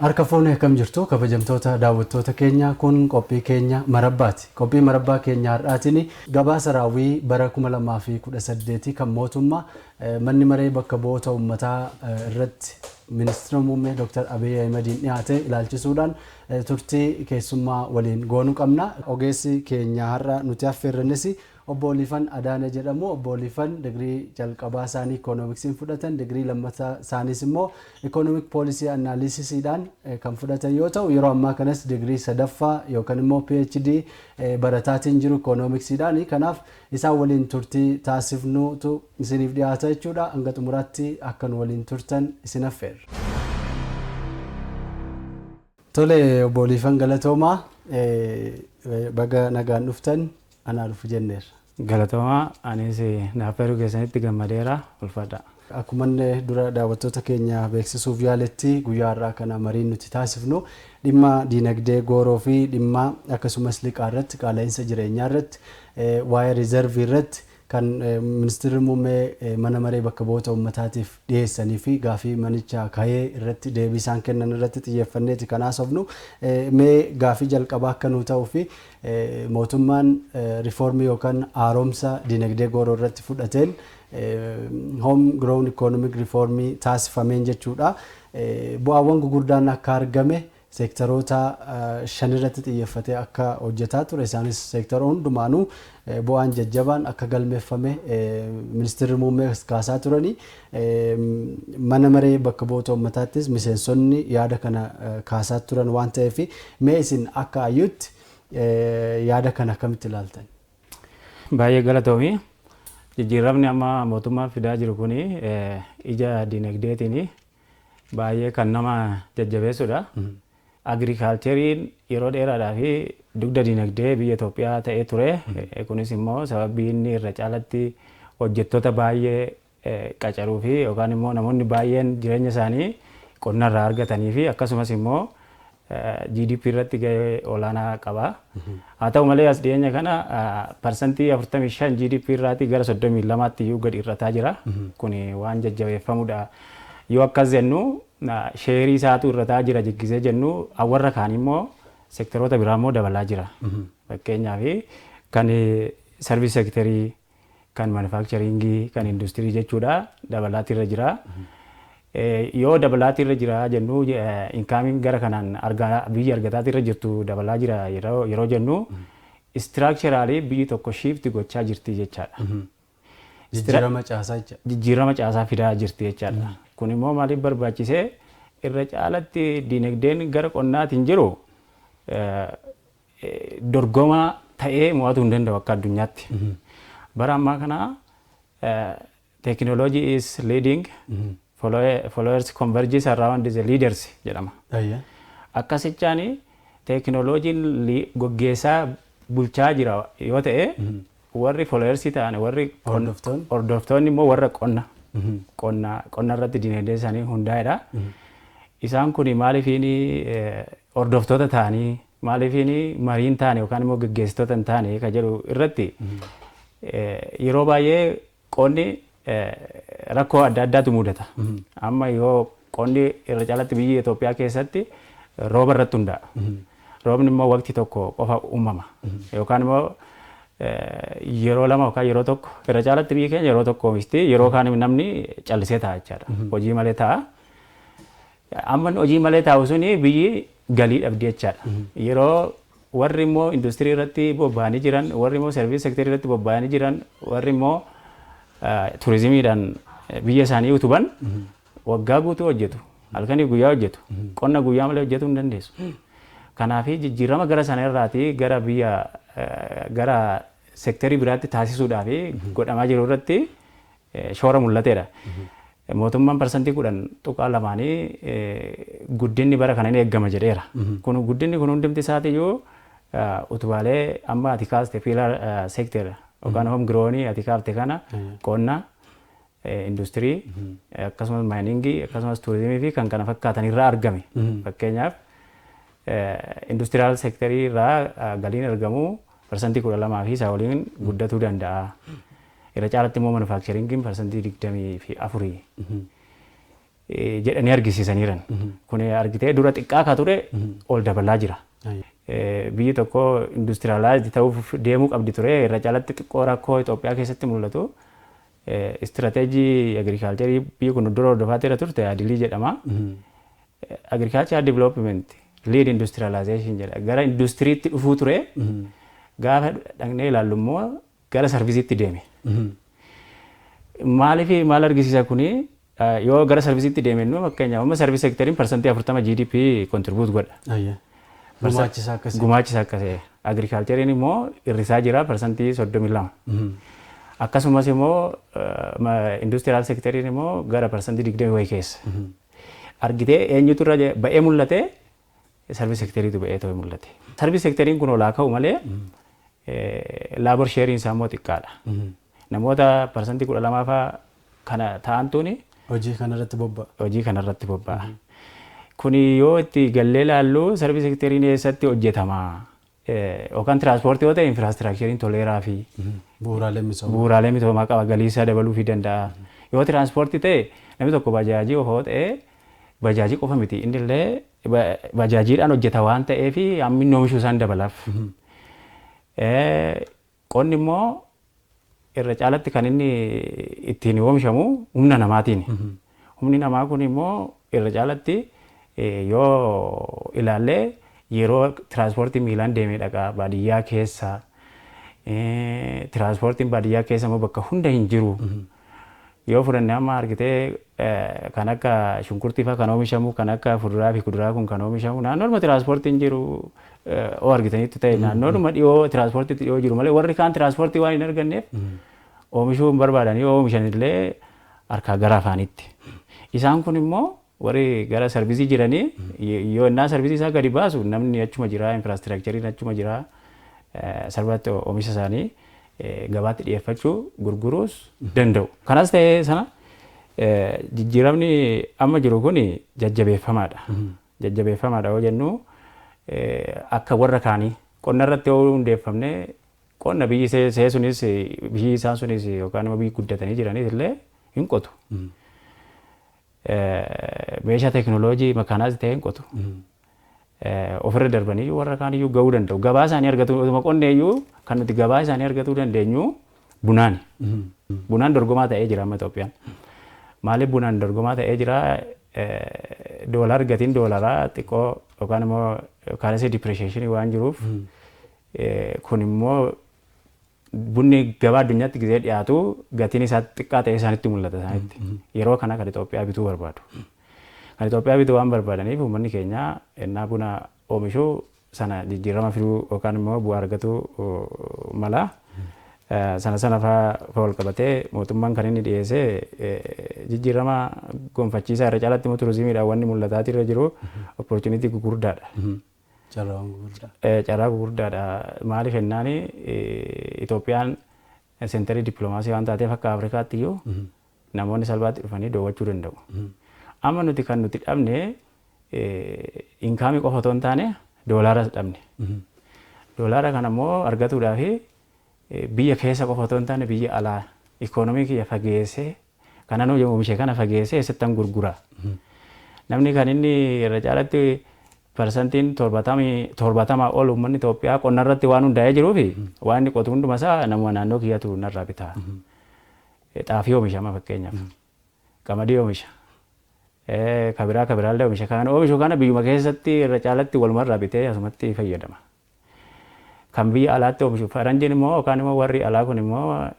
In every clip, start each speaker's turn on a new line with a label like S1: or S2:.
S1: Harka fuunee, akkam jirtu kabajamtoota daawwattoota keenya? Kun qophii keenya Marabbaati. Qophii Marabbaa keenya har'aatiin gabaasa raawwii bara 2018 kan mootummaa manni maree bakka bu'oota uummataa irratti ministeera muummee Dr. Abiy Ahimadiin dhiyaate ilaalchisuudhaan turtii keessummaa waliin goonuu qabna. Ogeessi keenya har'a nuti affeerrannis obbo Olifan Adaane jedhamu. Obbo Olifan digirii jalqabaa isaanii ikoonomiksiin fudhatan, digirii lammataa isaaniis immoo economic policy analysisiidhaan kan fudhatan yoo ta'u, yeroo ammaa kanas digirii sadaffaa yookaan immoo PhD barataatiin jiru ikoonomiksiidhaan. Kanaaf isaan waliin turtii taasifnuutu isiniif dhiyaata jechuudha. Hanga xumuraatti akka nu waliin turtan isin affeerra. Tole, obbo Olifan, galatoomaa, baga nagaan dhuftan, anaa dhufu jenneerra.
S2: Galatoomaa, anis naaf affeeruu keessanitti gammadeera, ulfaadha.
S1: Akkuma dura daawwattoota keenya beeksisuuf yaaletti, guyyaa har'aa kana mariin nuti taasifnu dhimma diinagdee gooroo fi dhimma akkasumas liqaa irratti, qaala'insa jireenyaa irratti, waa'ee riizarvii irratti kan ministeerri muummee mana maree bakka bu'oota uummataatiif dhiyeessanii fi gaafii manicha kahee irratti deebii isaan kennan irratti xiyyeeffanneeti kan haasofnu. Mee gaafii jalqabaa akka nuu ta'uu fi mootummaan riifoormii yookaan haaromsa diinagdee gooroo irratti fudhateen, home grown economic reformii taasifameen jechuudha, bu'aawwan gurguddaan akka argame, seektaroota shan irratti xiyyeeffatee akka hojjetaa ture, isaanis seektara hundumaanuu bu'aan jajjabaan akka galmeeffame ministeerri muummee kaasaa turanii, mana maree bakka bu'oota uummataattis miseensonni yaada kana kaasaa turan waan ta'eef, mee isin akka hayyuutti yaada kana akkamitti ilaaltan?
S2: Baay'ee galatoomi. Jijjiiramni amma mootummaan fidaa jiru kuni ija dinagdeetiin baay'ee kan nama jajjabeessudha. Agricultureiin yeroo dheeraadhaa fi dugda dinagdee biyya Itoophiyaa ta'ee ture. Kunis immoo sababii inni irra caalatti hojjettoota baay'ee qacaruu fi yookaan immoo namoonni baay'een jireenya isaanii qonnarraa argatanii fi akkasumas immoo GDP irratti gahee olaanaa qaba. Haa ta'u malee, as dhiyeenya kana 45% GDP irraatii gara 32tti iyyuu gadi hir'ataa jira. Kuni waan jajjabeeffamudha. Yoo akkas jennu, shareii isaatu hir'ataa jira jiggisee jennu, warra kaan immoo seektaroota biraa immoo dabalaa jira. Fakkeenyaaf, kan service sectorii, kan manufacturingii, kan industirii jechuudha, dabalaati irra jira. Yoo dabalaati irra jira jennu, incomeiin gara kanaan biyyi argataati irra jirtu dabalaa jira yeroo jennu, structurally biyyi tokko shift gochaa jirti jechaadha.
S1: Jijjiirama caasaa jecha.
S2: Jijjiirama caasaa fidaa jirti jechaadha. Kun immoo maaliif barbaachisee? Irra caalatti dinagdeen gara qonnaatiin jiru dorgomaa ta'ee mo'atuu hin danda'u akka addunyaatti. Bara ammaa kana technology is leading, followers converges around the leaders jedhama. Akkasichaan teekinooloojiin gaggeessaa bulchaa jira yoo ta'e, warri followersii ta'an, warri hordoftoonni immoo warra qonna irratti dinagdee isaanii hundaa'edha. Isaan kun maaliifiin hordoftoota ta'anii, maaliifiin mariin ta'an yookaan immoo gaggeessitoota hin taane ka jedhu irratti, yeroo baay'ee qonni rakkoo adda addaatu mudata. Amma yoo qonni irra caalatti biyya Itoophiyaa keessatti rooba irratti hundaa'a. Roobni immoo waqtii tokko qofa uumama. Yookaan immoo yeroo lama yookaan yeroo tokko, irra caalatti biyyi keenya yeroo tokko oomishti, yeroo kaan namni callisee ta'a jechaadha. Hojii malee ta'a. Amma hojii malee taa'u suni biyyi galii dhabdi jechaadha. Yeroo warri immoo industirii irratti bobba'anii jiran, warri immoo service sectorii irratti bobba'anii jiran, warri immoo turizimiidhaan biyya isaanii utuban waggaa guutuu hojjetu. Halkanii guyyaa hojjetu. Qonna guyyaa malee hojjetuu hin dandeessu. Kanaaf jijjiirama gara sana irraatii gara biyya gara seektarii biraatti taasisuudhaaf godhamaa jiru irratti shoora mul'ateedha. Mootummaan 10.2%n guddinni bara kana ni eeggama jedheera. Kun guddinni kun hundumti isaatiyyuu utubaalee amma ati kaaste, pillar sector yookaan home grownii ati kaafte kana, qonna, industirii, akkasumas miningii, akkasumas turizimii fi kan kana fakkaatan irraa argame. Fakkeenyaaf, industrial sectorii irraa galiin argamu 12% fi isaa waliin guddatuu danda'a. Irra caalatti immoo manufacturingiin 24%. jedhanii argisiisaniiran. Kun argitee dura xiqqaa ka ture ol dabalaa jira. Biyyi tokko industrialize ta'uuf deemuu qabdi ture, irra caalatti xiqqoo rakkoo Itoophiyaa keessatti mul'atu. Istirateejii agriculture biyyi kun dura hordofaa turte ADLI jedhama. Agriculture development lead industrialization jedha. Gara industiriitti dhufuu ture, gaafa dhaqnee ilaallu immoo gara serviceitti deeme. Maaliif, maal argisiisa kuni? Yoo gara serviceitti deeme immoo, fakkeenyaaf, amma service sectoriin 40% GDP contribute godha.
S1: Gumaachisa akkasii.
S2: Gumaachisa akkasii. Agricultureiin immoo hir'isaa jira, 32%. Akkasumas immoo industrial sectoriin immoo gara 20 wayii keessa. Argitee, eenyutu irra ba'ee mul'ate? Service sectoriitu ba'ee ta'e mul'ate. Service sectoriin kun olaa ka'u malee labor shareiin isaa immoo xiqqaadha. Namoota 12% fa'aa kana ta'antuuni
S1: hojii kanarratti bobba'a.
S2: Hojii kanarratti bobba'a. Kuni yoo itti gallee ilaallu, service sectoriin eessatti hojjetama? Yookaan tiraanspoortii yoo ta'e, infrastructureiin toleeraa fi
S1: bu'uuraalee misoomaa.
S2: Bu'uuraalee misoomaa qaba, galii isaa dabaluu fi danda'a. Yoo tiraanspoortii ta'e, namni tokko bajaajii ofoo ta'e, bajaajii qofa miti, inni illee bajaajiidhaan hojjeta waan ta'eef hammi inni oomishuu isaan dabalaaf. Qonni immoo irra caalatti kan inni ittiin oomishamu humna namaatiin. Humni namaa kun immoo irra caalatti yoo ilaallee yeroo tiraanspoortii miilaan deemee dhaqa baadiyyaa keessa. Tiraanspoortiin baadiyyaa keessa immoo bakka hunda hin jiru. Yoo fudhanne, amma argitee, kan akka shunkurtii fa'aa kan oomishamu, kan akka fuduraa fi kuduraa kun kan oomishamu naannoodhuma tiraanspoortiin jiru oo argitanitti ta'e, naannoodhuma dhiyoo tiraanspoortiitti dhiyoo jiru malee, warri kaan tiraanspoortii waan hin arganneef oomishuu hin barbaadan. Yoo oomishan illee harkaa gara afaanitti. Isaan kun immoo warri gara service jiranii, yoo innaa service isaa gadi baasu, namni achuma jira, infrastructureiin achuma jira, salphaatti oomisha isaanii gabaatti dhiyeeffachuu, gurguruus danda'u. Kanas ta'ee sana, jijjiiramni amma jiru kun jajjabeeffamaadha. Jajjabeeffamaadha yoo jennu, akka warra kaanii qonna irratti yoo hundeeffamne, qonna biyyi see sunis, biyyi isaan sunis, yookaan immoo biyyi guddatanii jiranis illee hin qotu. Meeshaa teekinooloojii mechanize ta'e hin qotu. Ofirra darbanii warra kaaniyyuu gahuu danda'u. Gabaa isaanii argatu, osuma qonne iyyuu kan nuti gabaa isaanii argatuu dandeenyu bunaani. Bunaan dorgomaa ta'ee jira amma Itoophiyaan. Maaliif bunaan dorgomaa ta'ee jira? Doolaar, gatiin doolaraa xiqqoo yookaan immoo currency depreciation waan jiruuf, kun immoo bunni gabaa addunyaatti gisee dhiyaatu gatiin isaa xiqqaa ta'ee isaanitti mul'ata isaanitti. Yeroo kana kan Itoophiyaa bituu barbaadu. Kan Itoophiyaa bituu waan barbaadaniif, uummanni keenya ennaa buna oomishuu sana jijjiirama fiduu yookaan immoo bu'aa argatuu mala. Sana fa'aa wal qabatee mootummaan kan inni dhiyeesse jijjiirama gonfachiisaa, irra caalatti immoo turizimiidhaan wanni mul'ataa irra jiru opportunity gugurdaadha.
S1: Carraa gurguddaa.
S2: Carraa gugurdaadha. Maaliif jennaani, Itoophiyaan center dippiloomaasii waan taateef akka Afrikaatti iyyuu namoonni salphaatti dhufanii daawwachuu danda'u. Amma nuti kan nuti dhabne income qofa otoo hin taane doolaaras dhabne. Doolaara kana immoo argatuudhaaf biyya keessa qofa otoo hin taane biyya alaa ikoonomii kiyya fageessee, kanan oomishe kana fageessee eessattan gurgura? Namni kan inni irra caalatti 70% ol uummanni Itoophiyaa qonna irratti waan hundaa'ee jiruufi, waan inni qotu hunduma isaa namuma naannoo kiyyatu narraa bitaa. Xaafii oomishama fakkeenyaaf. Qamadii oomisha. Kabiraa kabiraallee oomisha. Kan oomishu kana biyyuma keessatti irra caalatti walumarraa bitee asumatti fayyadama. Kan biyya alaatti oomishu faranjiin immoo yookaan immoo warri alaa kun immoo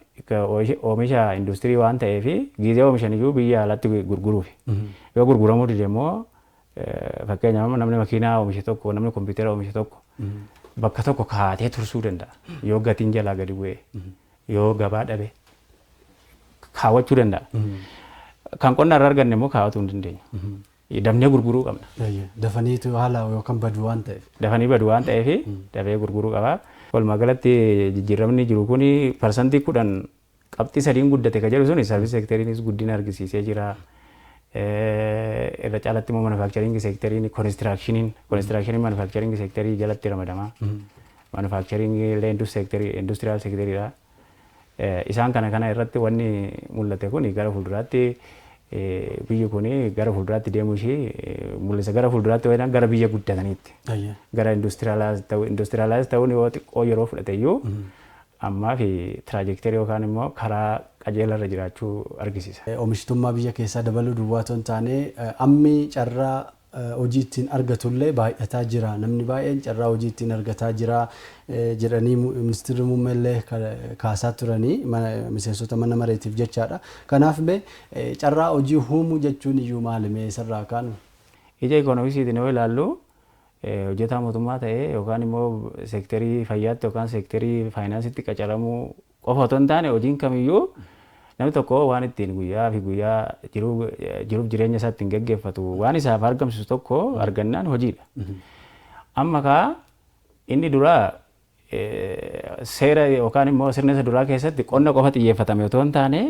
S2: oomisha industirii waan ta'eef, gizee oomishan iyyuu biyya alaatti gurguruuf. Yoo gurguramuu dide immoo, fakkeenyaaf, namni makiinaa oomishe tokko, namni kompiitara oomishe tokko bakka tokko kaatee tursuu danda'a. Yoo gatiin jalaa gadi bu'e, yoo gabaa dhabe, kaawwachuu danda'a. Kan qonna irraa arganne immoo kaawwatuu hin dandeenyu. Dafnee gurguruu qabna.
S1: Dafaniitu haala yookaan badu waan ta'eef.
S2: Dafanii badu waan ta'eef dafee gurguruu qaba. Walumaa galatti jijjiiramni jiru kuni 10.3% guddate ka jedhu suni, service sectoriinis guddina argisiisee jira. Irra caalatti immoo manufacturing sectoriin, constructioniin manufacturing sector jalatti ramadama. Manufacturing illee industrial sectoriidha. Isaan kana kana irratti wanni mul'ate kun gara fuulduraatti Biyyi kun gara fuulduraatti deemuu ishee mul'isa. Gara fuulduraatti yoo gara biyya guddataniitti. Gara industrialize ta'uun yoo xiqqoo yeroo fudhate iyyuu ammaa fi trajectory yookaan immoo karaa qajeelarra jiraachuu argisiisa.
S1: Oomishtummaa biyya keessaa dabaluu duwwaa otoo hin taane, ammi carraa hojii ittiin argatullee baay'ataa jira. Namni baay'een carraa hojii ittiin argataa jira jedhanii ministeerri muummee illee kaasaa turanii miseensota mana mareetiif jechaadha. Kanaaf mee carraa hojii uumuu jechuun iyyuu maali, mee isarraa kaanu?
S2: Ija ikoonomiksiitiin yoo ilaallu, hojjetaa mootummaa ta'ee yookaan immoo seektarii fayyaatti yookaan seektarii faayinaansiitti qacaramuu qofa otoo hin taane, hojiin kamiyyuu namni tokko waan ittiin guyyaa fi guyyaa jiruuf jireenya isaa ittiin geggeeffatu, waan isaaf argamsiisu tokko argannaan hojiidha. Amma kaa inni duraa seera yookaan immoo sirna isa duraa keessatti qonna qofa xiyyeeffatame otoo hin taane,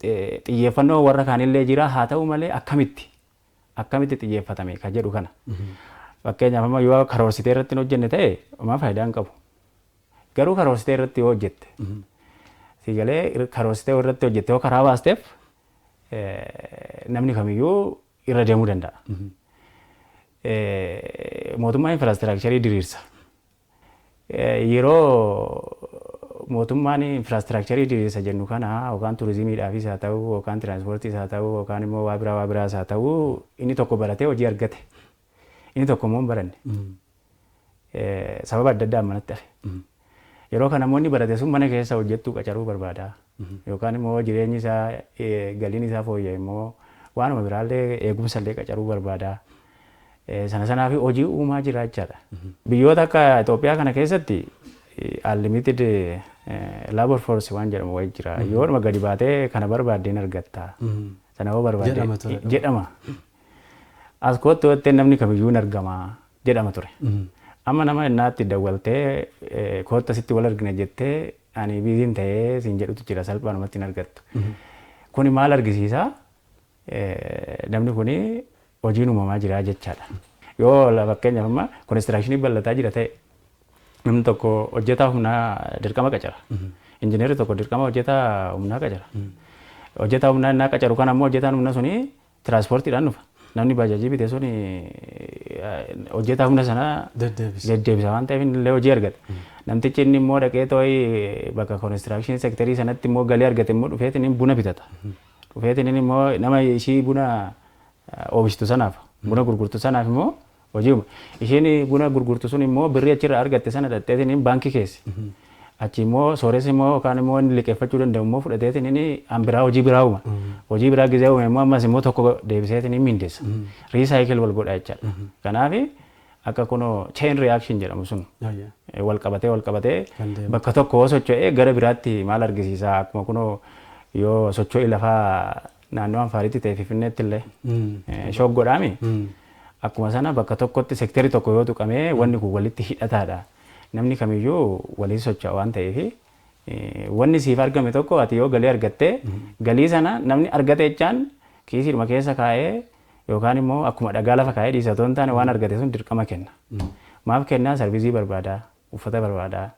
S2: xiyyeeffannoo warra kaanillee jira. Haa ta'u malee, akkamitti xiyyeeffatame ka jedhu kana. Fakkeenyaaf, amma yoo karoorsitee irratti hin hojjenne ta'e, homaa faayidaa hin qabu. Garuu karoorsitee irratti yoo hojjette, siigalee, karoorsitee irratti hojjette, yoo karaa baasteef, namni kamiyyuu irra deemuu danda'a. Mootummaan infrastructure diriirsa. Yeroo mootummaan infrastructure diriirsa jennu kana, yookaan turizimiidhaafis haa ta'u, yookaan tiraanspoortiis haa ta'u, yookaan immoo waa biraa waa biraas haa ta'u, inni tokko baratee hojii argate. Inni tokko immoo hin baranne. Sababa adda addaan manatti hafe. Yeroo kana namoonni barate sun mana keessa hojjettuu qacaruu barbaada. Yookaan immoo jireenyi isaa, galiin isaa fooyya'e immoo, waanuma biraallee, eegumsa illee qacaruu barbaada. Sana sanaaf hojii uumaa jira jechaadha. Biyyoota akka Itoophiyaa kana keessatti unlimited labor force waan jedhamu wayii jira. Yoodhuma gadi baatee kana barbaaddeen argatta. Sana yoo barbaadde jedhama. As kootti jettee namni kamiyyuu hin argama jedhama ture. Amma nama innaatti dawwaltee kootta sitti wal argina jettee, ani busyn ta'ee siin jedhutu jira, salphaanumatti hin argattu. Kuni maal argisiisa? Namni kuni hojiin uumamaa jira jechaadha. Yoo fakkeenyaaf amma construction bal'ataa jira ta'e, namni tokko hojjetaa humnaa dirqama qacara. Injineerri tokko dirqama hojjetaa humnaa qacara. Hojjetaa humnaa innaa qacaru kana ammoo, hojjetaan humna suni tiraanspoortiidhaan dhufa. Namni baajaajii bite suni hojjetaa humna sana deddeebisa waan ta'eef, inni illee hojii argata. Namtichi inni immoo dhaqee too'ii bakka construction sector sanatti immoo galii argate immoo, dhufeetiin buna bitata. Dhufeetiin immoo nama ishii buna oomishtu sanaaf, buna gurgurtu sanaaf immoo hojii uuma. Isheen buna gurgurtu sun immoo birrii achirraa argatte sana dhaqxeetiin baankii keessa. Achi immoo sooressi immoo yookaan immoo inni liqeeffachuu danda'u immoo fudhateetiin inni an biraa hojii biraa uuma. Hojii biraa gizee uume immoo, ammas immoo tokko deebiseetiin inni mindeessa. Recycle wal godha jechaadha. Kanaaf akka kunoo chain reaction jedhamu sun wal qabatee wal qabatee bakka tokko yoo socho'ee gara biraatti maal argisiisa? Akkuma kunoo yoo socho'i lafaa naannoo Anfaaritti ta'e, Finfinneetti illee shock godhaami. Akkuma sana bakka tokkotti seektarii tokko yoo tuqamee, wanni kun walitti hidhataadha. Namni kamiyyuu waliin socho'a waan ta'eef, wanni siif argame tokko, ati yoo galii argatte, galii sana namni argate jechaan kiisiidhuma keessa kaa'ee yookaan immoo akkuma dhagaa lafa kaa'ee dhiisa otoo hin taane, waan argate sun dirqama kenna. Maaf kennaa? Service barbaada, uffata barbaada,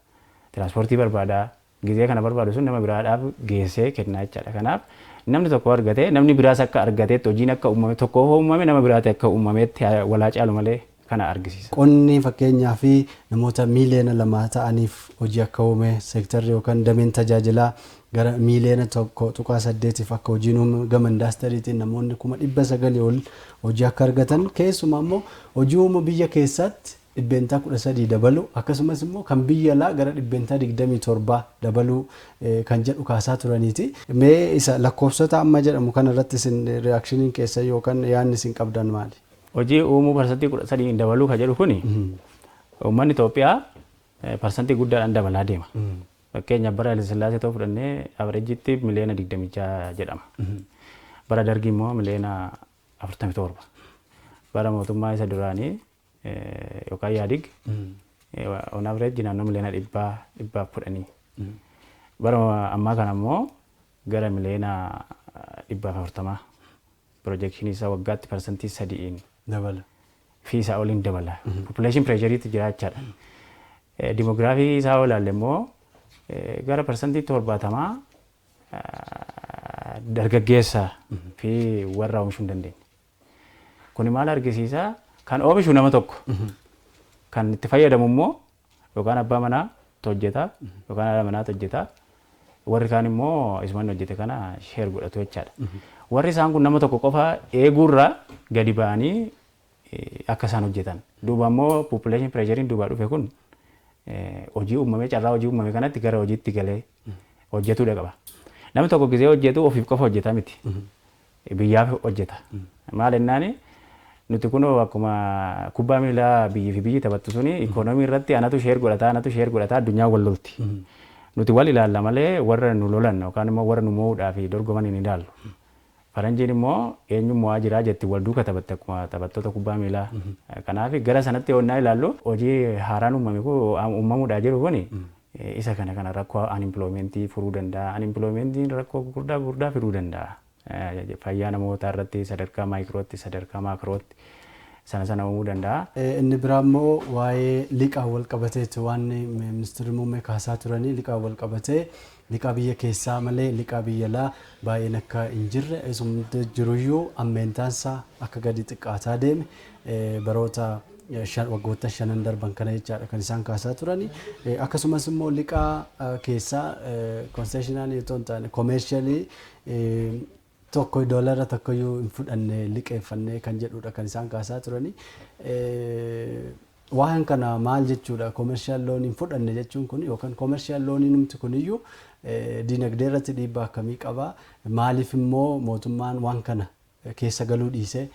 S2: tiraanspoortii barbaada, gizee kana barbaadu sun nama biraadhaaf geessee kennaa jechaadha. Kanaaf namni tokko argate, namni biraas akka argateetti, hojiin akka uumame, tokko uumame nama biraatti akka uumametti walaa caalu malee kana argisiisa.
S1: Qonni fakkeenyaa fi namoota miiliyoona 2 ta'aniif hojii akka uume, seektarri yookaan dameen tajaajilaa gara miiliyoona 1.8f akka hojiin uume, gama indaastiriitiin namoonni 900,000 ol hojii akka argatan, keessumaa immoo hojii uumuu biyya keessaatti 13% dabalu, akkasumas immoo kan biyya alaa gara 27% dabaluu kan jedhu kaasaa turaniiti. Mee isa lakkoofsota amma jedhamu kanarratti isin reactioniin keessa yookaan yaadni isin qabdan maali?
S2: Hojii uumuu 13% dabaluu kan jedhu kuni, uummanni Itoophiyaa parsantii guddaadhaan dabalaa deema. Fakkeenyaaf, bara Haile Sillaasee ta'uu fudhannee, averageitti miliyoona 26 jedhama. Bara Dargii immoo miliyoona 47. Bara mootummaa isa duraanii yookaan Yaadig, on average naannoo miliyoona 110. Bara ammaa kana immoo gara miliyoona 140. Projection isaa waggaatti 3%n
S1: dabala.
S2: Fi isaa oliin dabala. Population pressureiitu jira jechaadha. Demography isaa yoo ilaalle immoo, gara 70% Dargaggeessa fi warra oomishuu hin dandeenye. Kuni maal argisiisa? Kan oomishu nama tokko. Kan itti fayyadamu immoo yookaan abbaa manaa hojjeta yookaan haadha manaatu hojjeta. Warri kaan immoo isumaan hojjete kana share godhatu jechaadha. Warri isaan kun nama tokko qofa eeguurraa gadi ba'anii akka isaan hojjetan. Duuba immoo population pressure duubaa dhufe kun hojii uumame, carraa hojii uumame kanatti gara hojiitti galee hojjetuudha qaba. Namni tokko gisee hojjetu ofiif qofa hojjeta miti. Biyyaaf hojjeta. Maal jennaani, nuti kunoo akkuma kubbaa miilaa biyyi fi biyyi taphattu suni ikoonoomii irratti anatu share godhataa, anatu share godhataa, addunyaa wal lolti. Nuti wal ilaalla malee warra nu lolan yookaan immoo warra nu mo'uudhaaf dorgoman hin ilaallu. Faranjiin immoo eenyu mo'aa jiraa jetti, wal duuka taphatte akkuma taphattoota kubbaa miilaa. Kanaaf gara sanatti yoonnaa ilaallu, hojii haaraan uumame kun, uumamuudhaa jiru kun, isa kana rakkoo unemploymentii furuu danda'a. Unemploymentiin rakkoo gurguddaa gurguddaa fiduu danda'a. Fayyaa namootaa irratti sadarkaa microotti, sadarkaa macrootti sana sana uumuu danda'a.
S1: Inni biraa immoo waa'ee liqaa wal qabateetu waan ministeerri muummee kaasaa turanii. Liqaa wal qabatee, liqaa biyya keessaa malee liqaa biyya alaa baay'een akka hin jirre, isumti jiruyyuu ammeentaan akka gadi xiqqaataa deeme baroota waggoota shanan darban kana jechaadha kan isaan kaasaa turani. Akkasumas immoo liqaa keessaa concessionalii otoo hin taane commercialii tokko doolara tokkoyyuu hin fudhanne, liqeeffanne kan jedhudha kan isaan kaasaa turani. Waan kana maal jechuudha? Commercial loan hin fudhanne jechuun kun yookaan commercial loanii numti kuniyyuu diinagdee irratti dhiibbaa akkamii qaba? Maaliif immoo mootummaan waan kana keessa galuu dhiisee,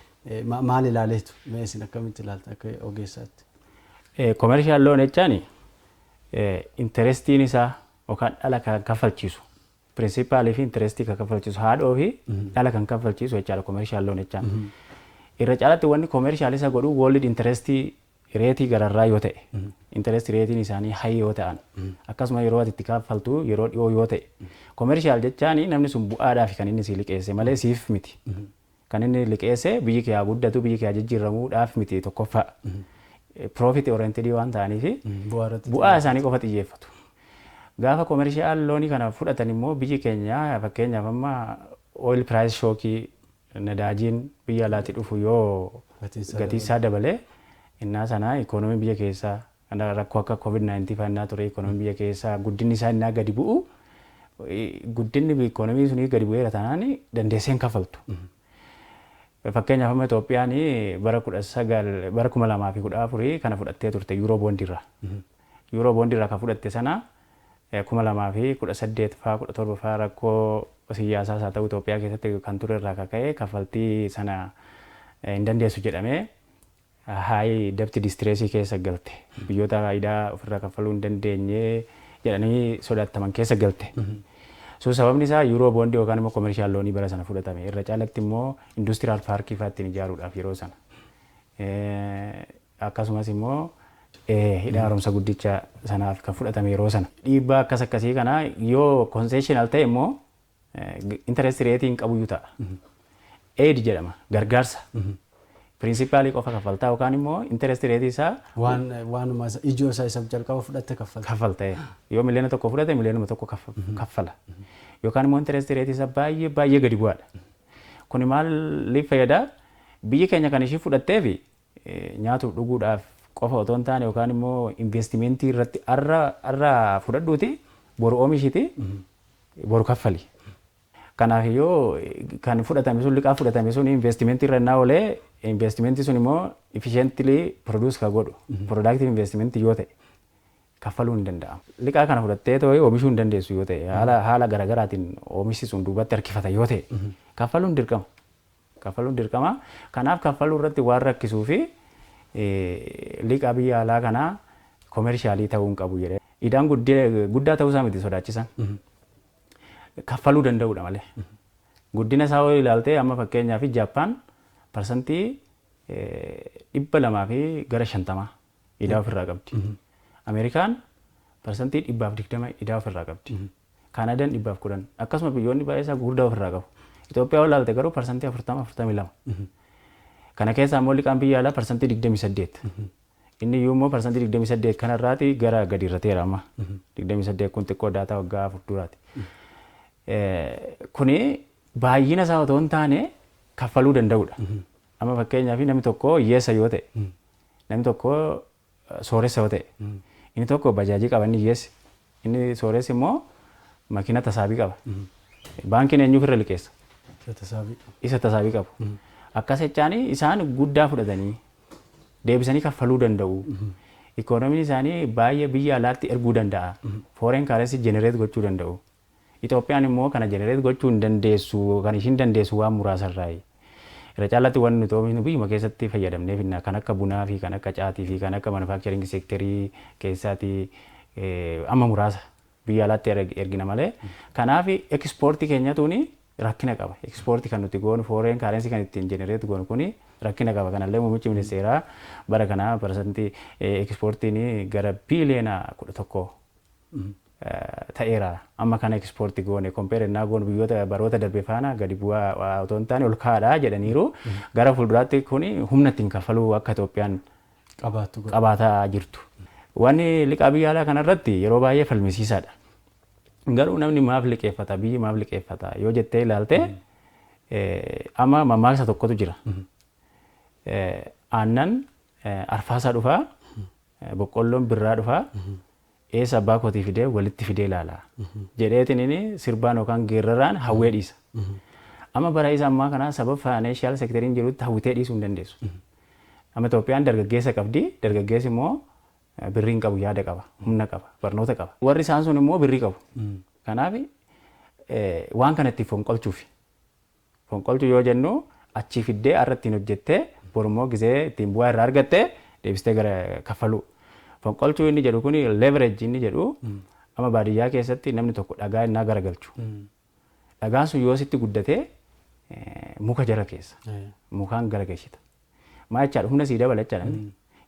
S1: maal ilaaleetu? Mee isin akkamitti ilaalta akka ogeessaatti?
S2: Commercial loan jechaan interestiin isaa yookaan dhala kan kaffalchiisu, principalii fi interestii kan kaffalchiisu, haadhoo fi dhala kan kaffalchiisu jechaadha commercial loan jechaan. Irra caalatti wanni commercial isa godhu world interestii rateii gararraa yoo ta'e, interest rateiin isaanii high yoo ta'an, akkasuma yeroo ati itti kaffaltu yeroo dhiyoo yoo ta'e. Commercial jechaan namni sun bu'aadhaaf kan inni si liqeesse malee siif miti. Kan inni liqeesse biyyi kee haa guddatu, biyyi kee haa jijjiiramuudhaaf miti tokkoffaa. Profit oriented waan ta'aniif bu'aa isaanii qofa xiyyeeffatu. Gaafa commercial loanii kana fudhatan immoo biyyi keenya fakkeenyaaf amma oil price shockii, nadaajiin biyya alaatti dhufu yoo gatii isaa dabalee, innaa sana ikoonomii biyya keessaa rakkoo akka COVID-19 fa'aa ture, ikoonomii biyya keessaa guddinni isaa innaa gadi bu'u, guddinni ikoonomii sunii gadi bu'eera taanaan dandeessee hin kaffaltu. Fakkeenyaaf amma Itoophiyaan bara 19, bara 2014 kana fudhattee turte Euro bondirraa. Euro bondirraa kan fudhatte sana 2018 fa'aa 17 fa'aa rakkoo siyaasaas haa ta'u Itoophiyaa keessatti kan ture irraa kaka'e kaffaltii sana hin dandeessu jedhamee high debt distressii keessa galte. Biyyoota idaa ofirraa kaffaluu hin dandeenye jedhanii sodaataman keessa galte. So sababni isaa Euro bondii yookaan immoo commercial loanii bara sana fudhatame. Irra caalatti immoo industrial parkii fa'aa ittiin ijaaruudhaaf yeroo sana. Akkasumas immoo hidha haaromsa guddicha sanaaf kan fudhatame yeroo sana. Dhiibbaa akkas akkasii kana yoo concessional ta'e immoo interest rateiin qabuyyuu ta'a. Aid jedhama, gargaarsa. Principalii qofa kaffaltaa yookaan immoo interest rateii isaa
S1: Waan waanuma ijoo isaa isa jalqaba fudhatte kaffalta.
S2: Kaffalta. Yoo 1 miliyoona fudhate 1 miliyoona kaffala. Yookaan immoo interest rateii isaa baay'ee baay'ee gadi bu'aadha. Kuni maaliif fayyada? Biyyi keenya kan ishii fudhattee fi nyaatuuf dhuguudhaaf qofa otoo hin taane yookaan immoo investimentii irratti har'a fudhadhuuti boru oomishiti boru kaffali. Kanaaf yoo kan fudhatame sun, liqaa fudhatame sun investimentii irra innaa oolee, investimentii sun immoo efficiently produce ka godhu, productive investment yoo ta'e, kaffaluun hin danda'amu. Liqaa kana fudhattee too oomishuu hin dandeessu yoo ta'e, haala garaagaraatiin oomishni sun duubatti harkifata yoo ta'e, kaffaluun dirqama. Kaffaluun dirqama. Kanaaf kaffaluu irratti waan rakkisuu fi liqaa biyya alaa kanaa commercialii ta'uu hin qabu jedhee. Idaan guddaa ta'uu isaa miti sodaachisan. Kaffaluu danda'uudha malee. Guddina isaa yoo ilaalte, amma fakkeenyaaf Jaappaan 250% idaa ofirraa qabdi. Ameerikaan 120% idaa ofirraa qabdi. Kaanadaan 110, akkasuma biyyoonni baay'ee isaa gurguddaa ofirraa qabu. Itoophiyaa yoo ilaalte garuu 40%, 42. Kana keessaa immoo liqaan biyya alaa 28%. Inni iyyuu immoo 28% kanarraati gara gadi irrateera amma. 28 kun xiqqoo data waggaa 4 duraati. Kuni baay'ina isaa otoo hin taane kaffaluu danda'udha. Amma fakkeenyaaf namni tokko hiyyeessa yoo ta'e, namni tokko sooressa yoo ta'e, inni tokko bajaajii qaba, inni hiyyeessi, inni sooressi immoo makiina tasaabii qaba. Baankiin eenyuuf irra liqeessa?
S1: Isa tasaabii qabu.
S2: Isa tasaabii qabu. Akkas jechaan isaan guddaa fudhatanii deebisanii kaffaluu danda'u. Ikoonomiin isaanii baay'ee biyya alaatti erguu danda'a. Foreign currency generate gochuu danda'u. Itoophiyaan immoo kana generate gochuu hin dandeessu, kan ishiin dandeessu waan muraasarraayi. Irra caalaatti wanti nuti oomishnu biyyuma keessatti fayyadamnee finna, kan akka bunaa fi kan akka caatii fi kan akka manufacturing sectorii keessaati amma muraasa biyya alaatti ergina malee. Kanaaf ekspoortii keenyatuuni rakkina qaba. Ekspoortii kan nuti goonu, foreign currency kan ittiin generate goonu kuni rakkina qaba. Kanallee muummichi ministeeraa bara kanaa parsantii ekspoortiin gara biiliyoona 11 ta'eera. Amma kana ekspoortii goone compare ennaa goonu biyyoota baroota darbe faana gadi bu'aa otoo hin taane ol ka'aadha jedhaniiru. Gara fuulduraatti kuni humna ittiin kaffaluu akka Itoophiyaan
S1: qabaattu godha.
S2: Qabaataa jirtu. Wanni liqaa biyya alaa kanarratti yeroo baay'ee falmisiisaadha. Garuu namni maaf liqeeffata, biyyi maaf liqeeffata yoo jettee ilaalte, amma mammaaksa tokkotu jira. Aannan arfaasaa dhufaa, boqqolloon birraa dhufaa, eessa abbaa kootii fidee walitti fidee ilaala jedheetiin inni sirbaan yookaan geerraraan hawwee dhiisa. Amma bara isa ammaa kana sababa financial sectoriin jirutti hawwitee dhiisuu hin dandeessu. Amma Itoophiyaan dargaggeessa qabdi, dargaggeessi immoo birrii hin qabu, yaada qaba, humna qaba, barnoota qaba. Warri isaan sun immoo birrii qabu. Kanaaf waan kana ittiin fonqolchuuf. Fonqolchuu yoo jennu achii fiddee har'a ittiin hojjettee, borummoo gizee ittiin bu'aa irraa argattee deebistee gara kaffaluu. Fonqolchuu inni jedhu kuni, leverage inni jedhu, amma baadiyyaa keessatti namni tokko dhagaa innaa garagalchu. Dhagaan sun yoo sitti guddatee muka jala keessa. Mukaan garagalchita. Maa jechaadha? Humna sii dabala jechaadha.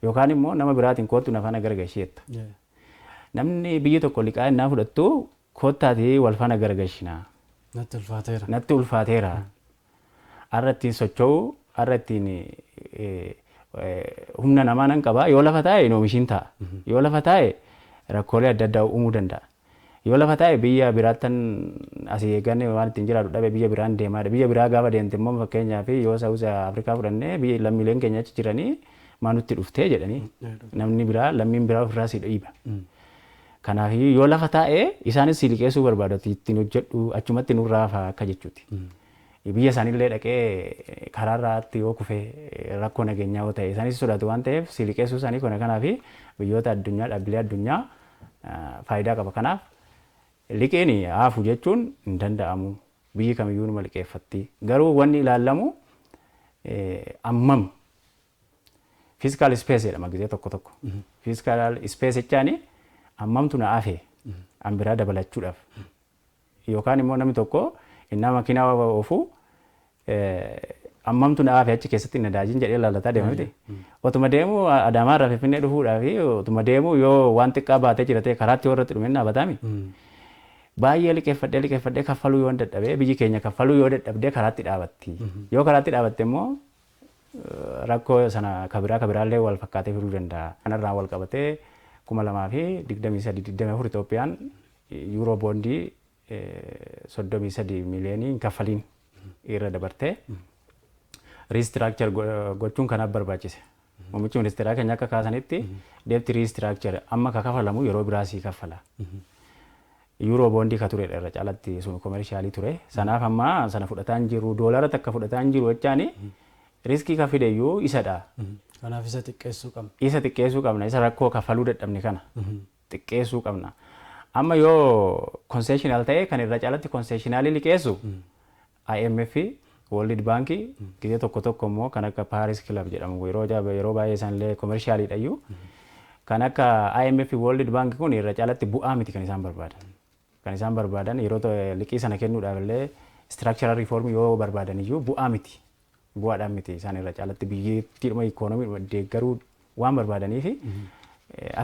S2: Yookaan immoo nama biraatiin "Kottu, na faana garagalchi" jetta. Namni biyyi tokko liqaa innaa fudhattu, "Kottaatii wal faana garagalchinaa."
S1: Natti ulfaateera.
S2: Natti ulfaateera. Har'a ittiin socho'u, har'a ittiin humna namaa nan qaba. Yoo lafa taa'e hin oomishin ta'a. Yoo lafa taa'e rakkoolee adda addaa uumuu danda'a. Yoo lafa taa'e biyya biraattan asii eeganne waan ittiin jiraatu dhabe biyya biraan deemaadha. Biyya biraa gaafa deemte immoo, fakkeenyaaf yoo South Africa fudhannee, biyya lammiileen keenya achi jiranii "Maa nutti dhuftee?" jedhanii namni biraa, lammiin biraa ofirraa si dhiiba. Kanaaf yoo lafa taa'e isaanis si liqeessuu barbaadu, "Ittiin hojjedhu, achumatti nurraa hafa" akka jechuuti. Biyya isaaniillee dhaqee karaarraatti yoo kufe, rakkoo nageenyaa yoo ta'e, isaanis sodaatu waan ta'eef si liqeessuu isaanii kana. Kanaaf biyyoota addunyaa, dhaabbilee addunyaa faayidaa qaba. Kanaaf liqiin hafu jechuun hin danda'amu. Biyyi kamiyyuu numa liqeeffatti. Garuu wanni ilaalamu ammam fiscal space jedhama gizee tokko tokko. Fiscal space jechaani ammamtu na hafe an biraa dabalachuudhaaf. Yookaan immoo namni tokko innaa makiinaa oofu "Ammamtu na hafe achi keessatti nadaajin?" jedhee ilaalataa deema miti. Otuma deemu, Adaamaa irraa Finfinnee dhufuudhaaf otuma deemu, yoo waan xiqqaa baatee jira ta'e karaatti yoo irratti dhume dhaabataami. Baay'ee liqeeffadhee liqeeffadhee kaffaluu yoo dadhabee, biyyi keenya kaffaluu yoo dadhabdee karaatti dhaabatti. Yoo karaatti dhaabatte immoo rakkoo sana kabiraa kabiraallee wal fakkaatee fiduu danda'a. Kanarraa wal qabatee 2023 24 Itoophiyaan Euro bondii 33 miiliyoonii hin kaffaliin irra dabartee restructure gochuun kanaaf barbaachise. Muummichi ministeeraa keenya akka kaasanitti debt restructure amma ka kafalamu yeroo biraa sii kaffala. Euro bondii ka turedha irra caalatti sun commercialii ture. Sanaaf amma sana fudhataa hin jiru, doolara takka fudhataa hin jiru jechaani riskii ka fide iyyuu isadha.
S1: Kanaaf isa xiqqeessuu qabna.
S2: Isa xiqqeessuu qabna, isa rakkoo kaffaluu dadhabne kana xiqqeessuu qabna. Amma yoo concessional ta'e, kan irra caalatti concessionalii liqeessu IMF, World Bank, gizee tokko tokko immoo kan akka Paris Club jedhamu, yeroo baay'ee isaanillee commercialiidha iyyuu. Kan akka IMF, World Bank kun irra caalatti bu'aa miti kan isaan barbaadan. Kan isaan barbaadan yeroo liqii sana kennuudhaaf illee structural reform yoo barbaadan iyyuu bu'aa miti. Bu'aadhaan miti, isaan irra caalatti biyyattiidhuma ikoonomii deeggaruu waan barbaadaniif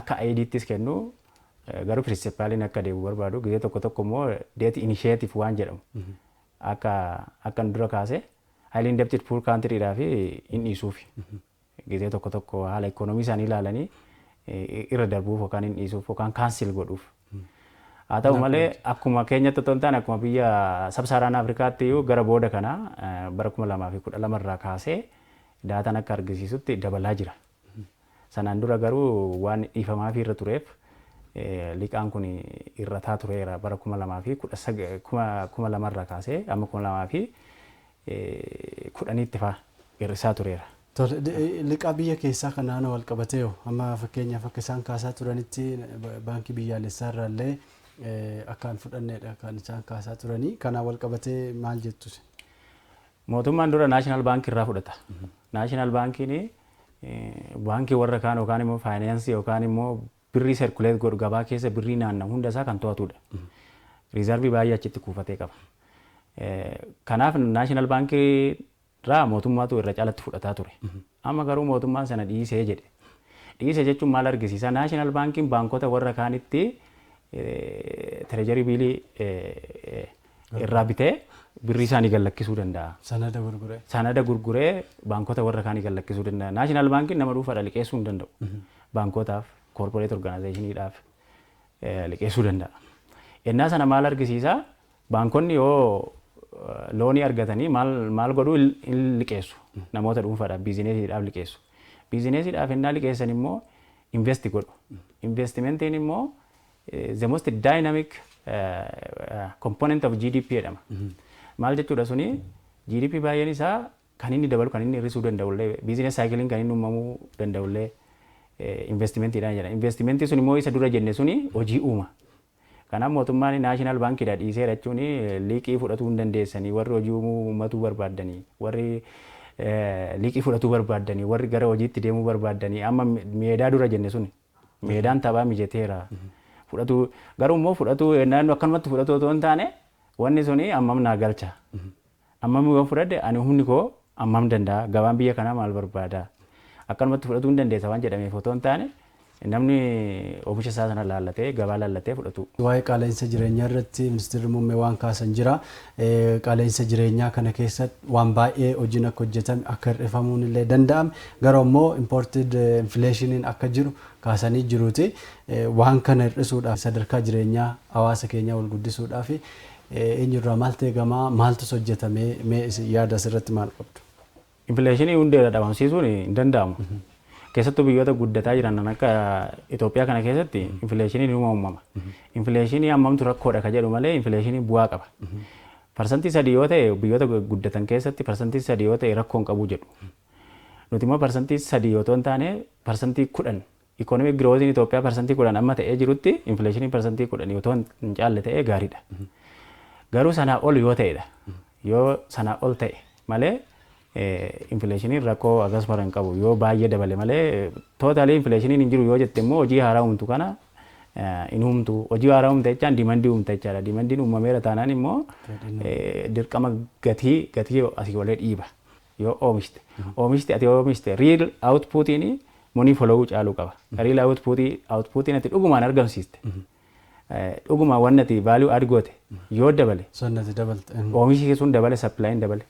S2: akka aidiittis kennu, garuu principaliin akka deebi'u barbaadu. Gizee tokko tokko immoo debt initiative waan jedhamu akka dura kaase highly indebted poor countryidhaa fi hin dhiisuuf gizee tokko tokko haala ikoonomii isaanii ilaalanii irra darbuuf yookaan hin dhiisuuf yookaan cancel godhuuf. Haa ta'u malee, akkuma keenyatti otoo hin taane, akkuma biyya Sub-Saharan Afrikaatti iyyuu gara booda kana bara 2012 irraa kaasee daataan akka argisiisutti dabalaa jira. Sanaan dura garuu waan dhiifamaa fi irra tureef liqaan kun irrataa tureera, bara 2019, 2000 irraa kaasee amma 2010tti fa'aa hir'isaa tureera.
S1: Liqaa biyya keessaa kan naannoo wal qabatee hoo, amma fakkeenyaaf akka isaan kaasaa turanitti baankii biyyaalessaa irraallee akka hin fudhannedha kan isaan kaasaa turanii. Kanaan wal qabatee maal jettu?
S2: Mootummaan dura National Baankii irraa fudhata. National Baankiin baankii warra kaan yookaan immoo faayinaansii yookaan immoo birrii circulate godhu, gabaa keessa birrii naanna'u hunda isaa kan to'atudha. Reserve baay'ee achitti kuufatee qaba. Kanaaf National Baankii irraa mootummaatu irra caalatti fudhataa ture. Amma garuu mootummaan sana dhiisee jedhe. Dhiise jechuun maal argisiisa? National Baankiin baankota warra kaanitti treasury bill irraa bitee birrii isaanii gallakkisuu danda'a.
S1: Sanada gurguree.
S2: Sanada gurguree baankota warra kaanii gallakkisuu danda'a. National Baankiin nama dhuunfaadha liqeessuu hin danda'u. Baankotaaf, corporate organizationiidhaaf liqeessuu danda'a. Ennaa sana maal argisiisa? Baankonni yoo loan argatanii maal maal godhuu hin liqeessu. Namoota dhuunfaadhaaf, businessiidhaaf liqeessu. Businessiidhaaf ennaa liqeessan immoo invest godhu. Investmentiin immoo the most dynamic component of GDP jedhama. Maal jechuudha suni? GDP baay'een isaa kan inni dabalu, kan inni hir'isuu danda'ullee, business cycleiin kan inni uumamuu danda'ullee investmentiidhaan jedha. Investmentii sun immoo isa dura jenne suni hojii uuma. Kanaaf mootummaan National Baankiidha dhiiseera jechuun liqii fudhatuu hin dandeessanii, warri hojii uumuu uummatuu barbaaddanii, warri liqii fudhatuu barbaaddanii, warri gara hojiitti deemuu barbaaddanii, amma meedaa dura jenne suni meedaan taphaa mijateera. Fudhatuu garuu immoo fudhatuu naannoo akkanumatti fudhatuu otoo hin taane, wanni suni ammam naa galcha. Ammam yoo fudhadhe ani humni koo ammam danda'a? Gabaan biyya kanaa maal barbaada? Akkanumatti fudhatuu hin dandeessa waan jedhameef otoo hin taane, namni oomisha isaa sana laallatee, gabaa laallatee fudhatu.
S1: Waa'ee qaala'insa jireenyaa irratti ministeerri muummee waan kaasan jira. Qaala'insa jireenyaa kana keessatti waan baay'ee hojiin akka hojjetame, akka hir'ifamuun illee danda'ame, garuu immoo imported inflationiin akka jiru kaasanii jiruuti. Waan kana hir'isuudhaaf, sadarkaa jireenyaa hawaasa keenyaa ol guddisuudhaaf eenyurraa maaltu eegamaa, maaltu hojjetamee? Mee yaada asirratti maal qabdu?
S2: Inflation hundeedha dhabamsiisuun hin danda'amu. Keessattuu biyyoota guddataa jiran akka Itoophiyaa kana keessatti inflationiin ni uumama. Inflation hammamtu rakkoodha ka jedhu malee inflationiin bu'aa qaba. 3% yoo ta'e, biyyoota guddatan keessatti 3% yoo ta'e rakkoo hin qabu jedhu. Nuti immoo 3% yoo hin taane 10%, economic growthiin Itoophiyaa 10% amma ta'ee jirutti inflationiin 10% yoo hin caalle ta'ee gaariidha. Garuu sanaa ol yoo ta'edha. Yoo sanaa ol ta'e malee inflationiin rakkoo akkasuma hin qabu, yoo baay'ee dabale malee. Totally inflationiin hin jiru yoo jette immoo hojii haaraa uumtu kana hin uumtu. Hojii haaraa uumte jechaan demand uumte jechaadha. Demandiin uumameera taanaan immoo dirqama gatii asii olee dhiiba. Yoo oomishte, ati oomishte, real outputiin money flow caaluu qaba. Real outputiin ati dhugumaan argamsiiste, dhugumaan wanni ati value add goote yoo dabale,
S1: Sonnati dabalte.
S2: oomishi sun dabale, supplyin dabale.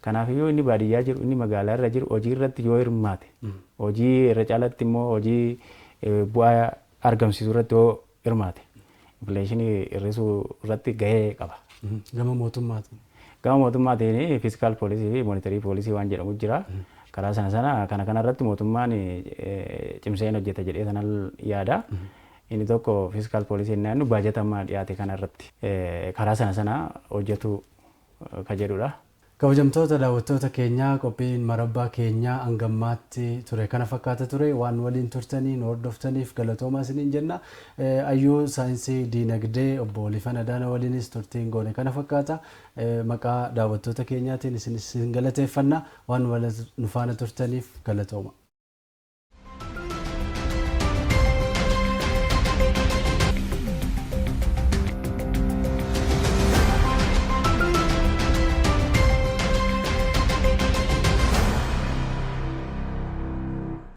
S2: Kanaafiyyuu inni baadiyyaa jiru, inni magaalaa irra jiru hojii irratti yoo hirmaate, hojii irra caalatti immoo hojii bu'aa argamsiisuu irratti yoo hirmaate, inflation hir'isuu irratti gahee qaba.
S1: Gama mootummaatiin.
S2: Gama mootummaatiin fiscal policy fi monetary policy waan jedhamu jira. Karaa sana sana kana irratti mootummaan cimsee hojjeta jedhee sanan yaada. Inni tokko fiscal policy inni jennu baajata amma dhiyaate kana irratti karaa sana sana hojjetu ka jedhudha.
S1: Kabajamtoota daawwattoota keenyaa, qophiin marabbaa keenyaa hangammaatti ture kana fakkaata ture. Waan waliin turtanii nu hordoftaniif galatoomaa isiniin jenna. Ayyuu saayinsii diinagdee obbo Olifan Adaana waliinis turtiin goone kana fakkaata. Maqaa daawwattoota keenyaatiin isinis galateeffanna. Waan nu faana turtaniif galatooma.